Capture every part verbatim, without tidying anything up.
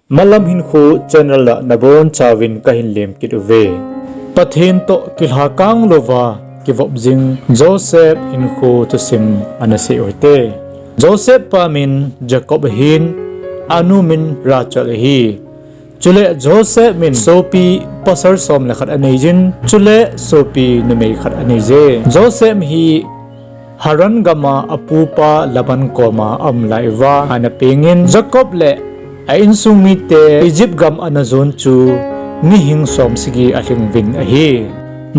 Malam Hinkho channel a nabonchauvin kahin lemkit uve. Pathen toh kilhakang louva kivop jing Joseph hinkho thusim ana sei uhite. Joseph pa min Jacob ahin, anu min Rachel ahi. Chule Joseph in sopi pasal som le khat aneijin, chule sopi numei khat aneije. Joseph hi Haran gama apupa Laban koma aum lai uva ana pengin, Jacob le a insung mite Egypt gam ana jon chu mihing som sagi alhing uvin ahi.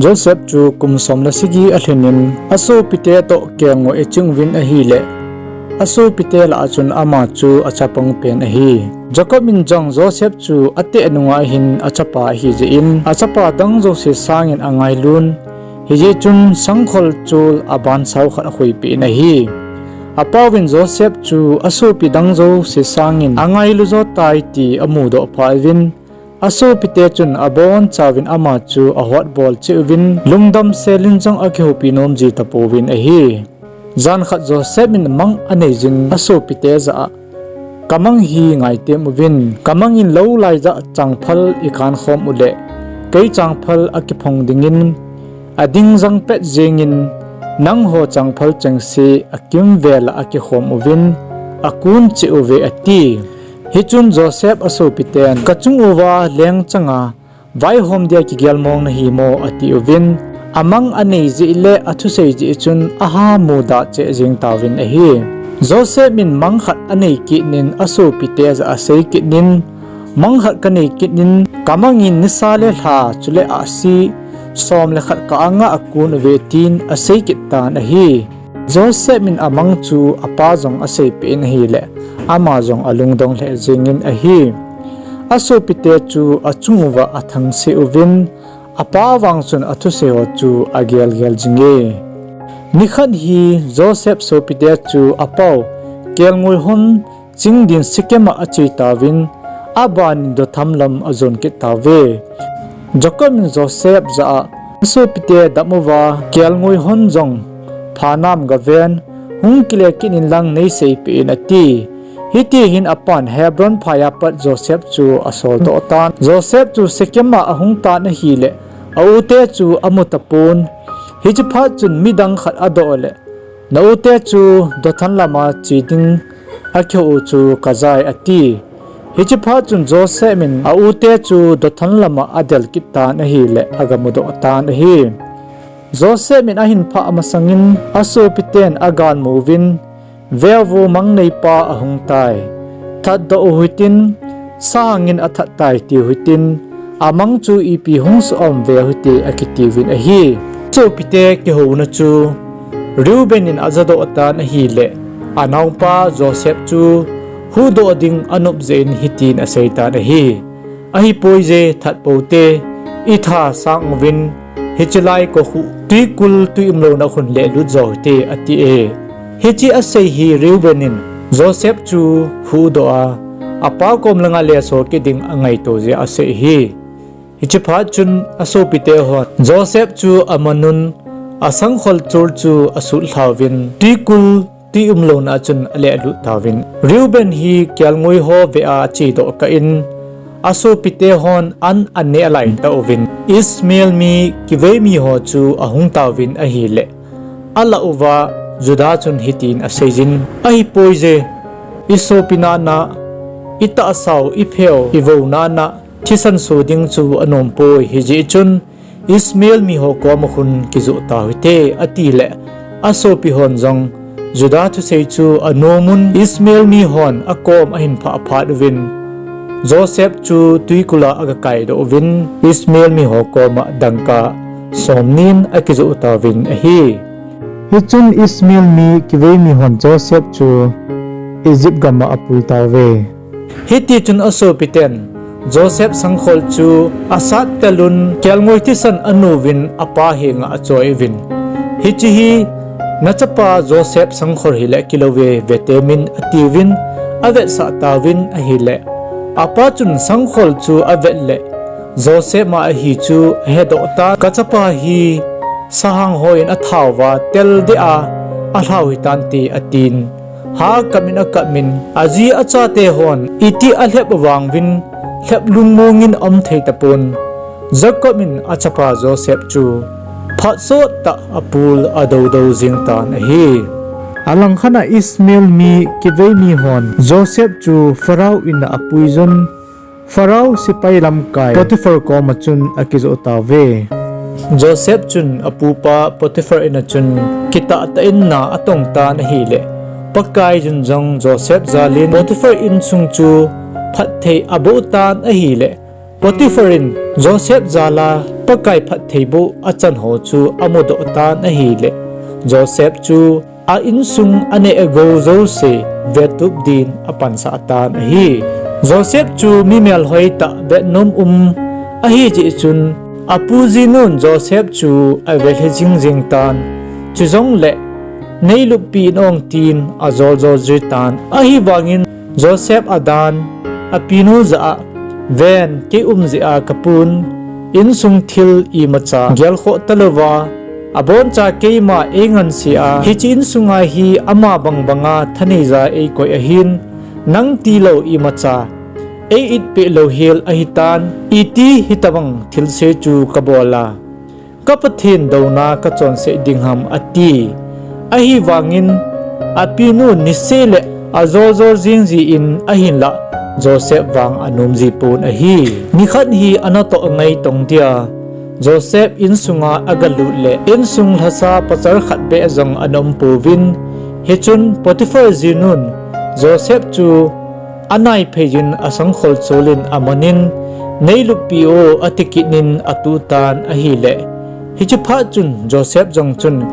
Joseph chu kum som le sagi alhinin, asopite toh kelngoi aching uvin ahile, asopite lah a chun ama chu achapang pen ahi. Jacob in jong Joseph chu ateh nunga hin achapa ahijeh in, achapa dang jouse sangin angailun, hijeh chun sangkhol chol abansao khat akhoipeh in ahi. Apauvin Joseph chu asopi dang jouse sangin angailu jotai ti amudoh phat uvin, asopite chun abonchauvin ama chu ahotbol cheh uvin, lungdam selin jong akihoupi nom ji tapouvin ahi. Jan khat Joseph in mang aneijin asopite jah a, kamang hi ngaitem uvin, kamang in lou laijah changphal ikankhom uleh, kei changphal akiphong dingin, ading jangpet jengin, nangho changphal chengse akimvel a akikhom uvin, akun cheh uve ati. Hichun Joseph asopiten, kachung uva lengchanga vaihom dia kigelmong nahimo ati uvin, amang anei jeh le athusei jeh chun aha mudah cheh jeng tauvin ahi. Joseph in mang khat anei kitnin asopite jah a asei kitnin, mang khat kanei kitnin, kamangin nisa le lha chule ahsi som le khat ka-anga akun uve tin asei kit tan ahi. Joseph in amang chu apa jong aseipeh in ahile, ama jong alungdong lheh jengin ahi. Asopite chu achung uva athangse uvin, apa vang chun athuseiho chu agelgel jinge. Nikhat hi Joseph sopite chu apau kelngoi hon ching din Shechem a ache tauvin, abanin Dothan lam ajon kit tauve. Jacob in Joseph jah a, asopite dam uva, kelngoi hon jong phanam gaven, hung kile kit inlang neiseipeh in ati. Hitihin apan Hebron phaiya pat Joseph chu asoldoh tan. Joseph chu Shechem a ahung tan ahile, aute chu amu tapon. Hiche phat chun midang khat adoh le, na ute chu Dothan lama che ding akihou u chu kajai ati. Hiche phat chun Joseph in aute chu Dothan lama adel kit tan ahile, agamudoh tan ahi. Joseph in ahin phah masangin asopiten agalmu uvin, veuvo, mang neipa ahung tai. Thatdoh u hitin, sahangin athat tai tiu hitin, amang chu ipi hung suhom veu hite akitiuvin ahi. Sopite kihouna chu Reuben in ajadoh tan ahile, anaopa Joseph chu huhdoh ding anop jeh in hitin aseitan ahi. Ahipoije, that poute, itha sang uvin, hiche lai kokhuh twikul twi umlouna khun lehlut jo hite atie. Hiche asei hi Reuben in Joseph chu huhdoh a, apa kom langa lesol kit ding angaito jeh a asei ahi. Hiche phat chun asopite hon Joseph chu amanun, asangkhol chol chu asutlhauvin, twikul twi umlouna a chun alehlut tauvin. Reuben hi kelngoi ho vea achedoh kah in, asopite hon an aneh laitah uvin, Ishmael mi kivei miho chu ahung tauvin ahile, alah uva Judah chun hitin aseijin, ahipoije, isopi nana, itahsau, ipheo, ivou nana thisan so ding chu anompoi, hijeh chun Ishmael miho koma khun kijoh tau hite atile, asopihon jong Judah thusei chu anomun, Ishmael mihon akom ahin phah phat uvin, Joseph chu twikul a agakaidoh uvin, Ishmael miho koma dangka somnin akijoh tauvin ahi. Hichun Ishmael mi kivei mihon Joseph chu Egypt gama apui tauve. Hitichun asopiten Joseph sangkhol chu asattelun, kelngoi thisan anuvin apa henga achoi uvin, hiche hi nachapa Joseph sangkhol hile kilouve, vetemin atiuvin, avetsah tauvin ahile, apa chun sangkhol chu avetle, Joseph ma ahi chu ahedoh tan, kachapa hi sahang hon athauva teldeh a alhau hitante atin, ha kap in akap in, aji achate hon iti alhep vang uvin, lhep lungmong in aum thei tapon. Jacob in achapa Joseph chu phat sot tah a apul adodo jing tan ahi. Alangkhat a Ishmael mi kivei mi hon Joseph chu Pharaoh in a apui jun, Pharaoh sepai lamkai Potiphar koma chun akijoh tauve. Joseph chun apupa Potiphar in a chun kitah tah in na atong tan ahile, Pakai jun jong Joseph jal in Potiphar insung chu phatthei aboh tan ahile, Potiphar in Joseph jal a Pakai phatthei boh achan ho chu amudoh tan ahile, Joseph chu a insung aneh agou jouse vetup din apansah tan ahi. Joseph chu mi melhoi tah vetnom um ahi jeh chun, apu jinun Joseph chu avelhi jingjing tan, chujongle neiluppi in ong tin ajol jol jing tan. Ahivangin Joseph adan, apinu jah a, Ven, kei um jeh a kapun insung thil imacha gelkhoh talouva, aboncha keima eingansea, hiche insunga hi ama bang banga thaneija eikoi ahin, nang tilou imacha ei-itpeh louhel ahitan, iti hitobang thilse chu kabol a, ka Pathen douna kachonsei ding ham, ati. Ahivangin apinu niseh le ajol jol jing jin ahinlah Joseph vang anom jipon ahi. Nikhat hi anatoh ngai tong dia Joseph insunga agalut le insung lhasa pachal khat beh jong ana um pouvin, hichun Potiphar jinun Joseph chu anaiphei jin asangkhol chol in amanin, Neiluppi o, ati kit in atuh tan ahile, hiche phat chun Joseph jong chun,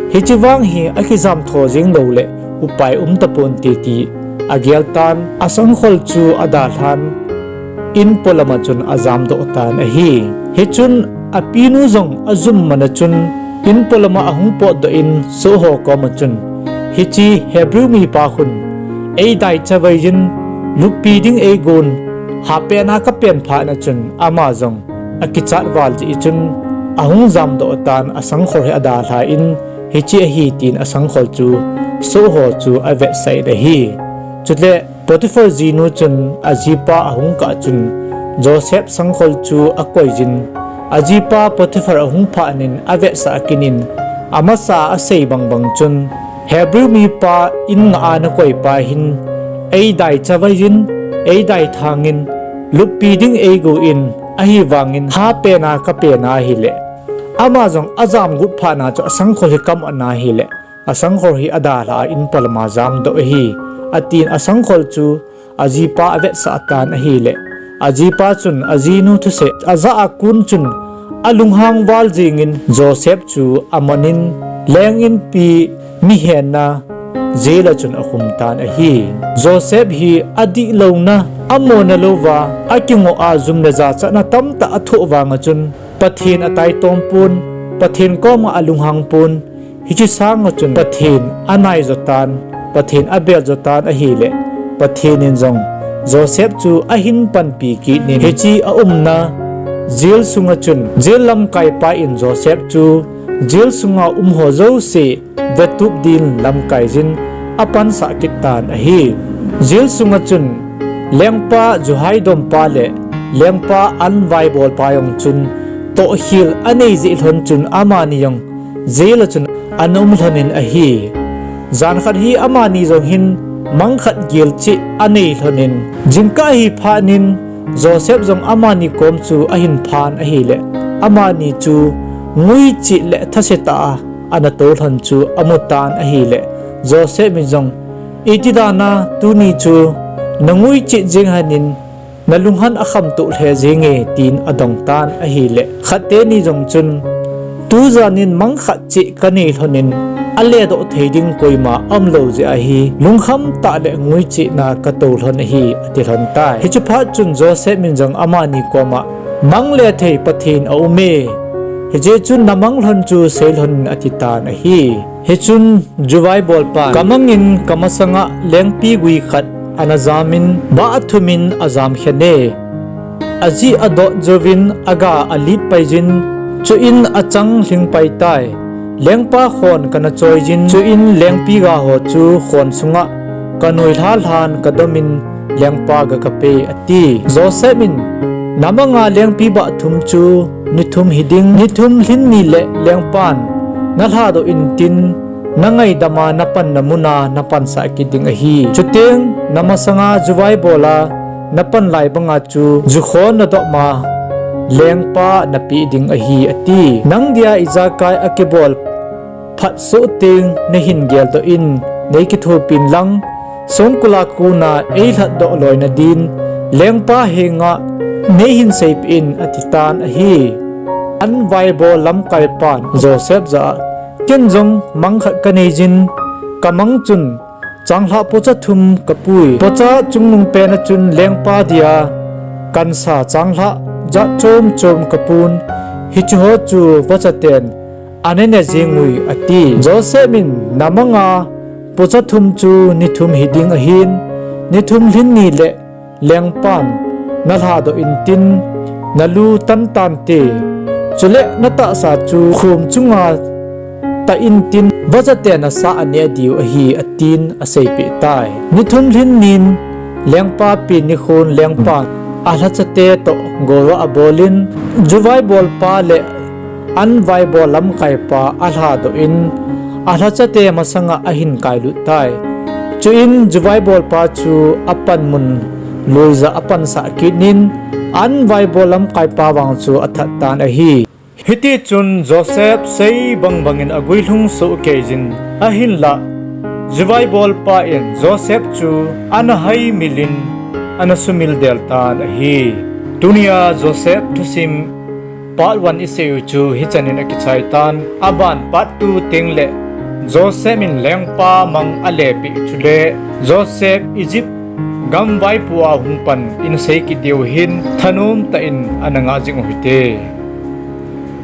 Hiche vang hi akijam tho jing loule upai um taponte, ti agel tan, asangkhol chu adalhan, in polama chun ajamdoh tan ahi. Hichun apinu jong ajum man a chun, in polama ahung potdoh in sohho koma chun, Hiche Hebrew mipa khun eidai chavai jin, luppi ding eigon, hapen a kapen phat na chun ama jong akichat val jeh chun ahung jamdoh tan, asangkhol hi adalhan, Hiche ahi, tin asangkhol chu sohho chu avetsah in ahi. Chule Potiphar jinu chun ajipa ahung kah chun Joseph sangkhol chu akoi jin, ajipa Potiphar ahung phat in avetsah kit in, amasa a asei bangbang chun, Hebrew mipa in ngah a nakoipa hin eidai chavai jin, eidai thangin, luppi ding eigon, ahivangin hapen a kapen ahile, ama jong ajamgut phat na chu asangkhol hi kamat na ahile, asangkhol hi adalhan in polama jamdoh ahi, atin asangkhol chu ajipa avetsah tan ahile, ajipa chun ajinu thusei ajah a kon chun alunghang val jingin Joseph chu amanin leng inpi mihenna jail a chun akhum tan ahi. Joseph hi adihlouna, amona louva akingoh a jum le jachatna tamtah athoh vang a chun Pathen ataitom pon, Pathen koma alunghang pon, hiche sanga chun Pathen anaijo tan, Pathen abeljo tan ahile, Pathen in jong Joseph chu ahin panpi kit in, hiche aumna jail sunga chun jail lamkaipa in Joseph chu jail sunga umho jouse vetup din lamkai jin apansah kit tan ahi. Jail sunga chun lengpa juhaidompa le lengpa anvaibolpa jong chun tohkhel anei jeh lhon chun amani jong jail a chun ana um lhonin ahi. Jan khat hi amani jong hin mang khat gel cheh anei lhonin, jingkah hi phatnin Joseph jong amani kom chu ahin phan ahile, amani chu nguicheh le thasetah a ana tou lhon chu amutan ahile, Joseph in jong, Iti dana tuni chu nangui cheh jeng hih in, nalunghan akhamtoh lheh jenge, tin adong tan ahile, khat teni jong chun, Tujan in mang khat cheh kanei lhonin, aledoh thei ding koima aumlou jeh ahi, lungkham tah le nguichehna katou lhon ahi, ati lhon tai. Hiche phat chun Joseph in jong amani koma, Mang le thei Pathen aume, hijeh chun namang lhon chu sei lhonin, ati tan ahi. Hichun juvaibolpan, Kamangin kamasanga lengpi gui khat ana jamin, bah thumin ajam khen e. Ajih adot jouvin aga alet paijin, chuin achang lhing paitai. Lengpa khon kana choijin, chuin lengpi ga ho chu khon sunga kanoi lhalhan kadomin lengpa gakapei, ati. Joseph in, namanga lengpi bah thum chu ni thum hiding, ni thum lhin ni le lengpan nalhadoh intin, nangaidama napanna muna napansah kit ding ahi. Chuteng namasanga juvai bola napan lai banga chu jukhon nadopma lengpa napeh ding ahi, ati. Nangdia ijakai akibol phatsoh teng nahin geldoh in, neikithopin lang, songkula kona eilhatdoh loina din lengpa henga neihin seipeh in, atitan ahi. An vaibol lamkaipan Joseph jah a, ken jong mang khat kaneijin, kamang chun changlhah pocha thum kapui. Pocha chungnungpena chun lengpa dia kansa changlhah jat chom chom kapun, hicheho chu vachaten anene jengui, ati. Joseph in, namanga pocha thum chu ni thum hiding ahin, ni thum lhin ni le lengpan nalhadoh intin, nalu tan tante, chule natahsa chu khom chunga tah intin, vachaten asah aneh diu ahi, atin aseipeh tai. Ni thum lhin nin lengpa pen nikhon lengpan alhachate toh golvah abolin, juvai bolpa le an vaibol lamkaipa alhadoh in, alhachate masanga ahin kailut tai. Chuin juvai bolpa chu apanmun loija apansah kitnin, an vaibol lamkaipa vang chu athattan ahi. Hitichun Joseph sei bangbangin aguilhung sohkeijin, ahinla juvai bolpa in Joseph chu ana haimilin, ana sumil deltan ahi. Tunia Joseph thusim part one iseiu chu hichanin akichaitan, aban part two tengle Joseph in lengpa mang alepeh chule Joseph Egypt gam vaipoa hungpan in seikit diu hin thanom tah in ana ngah jing uhite.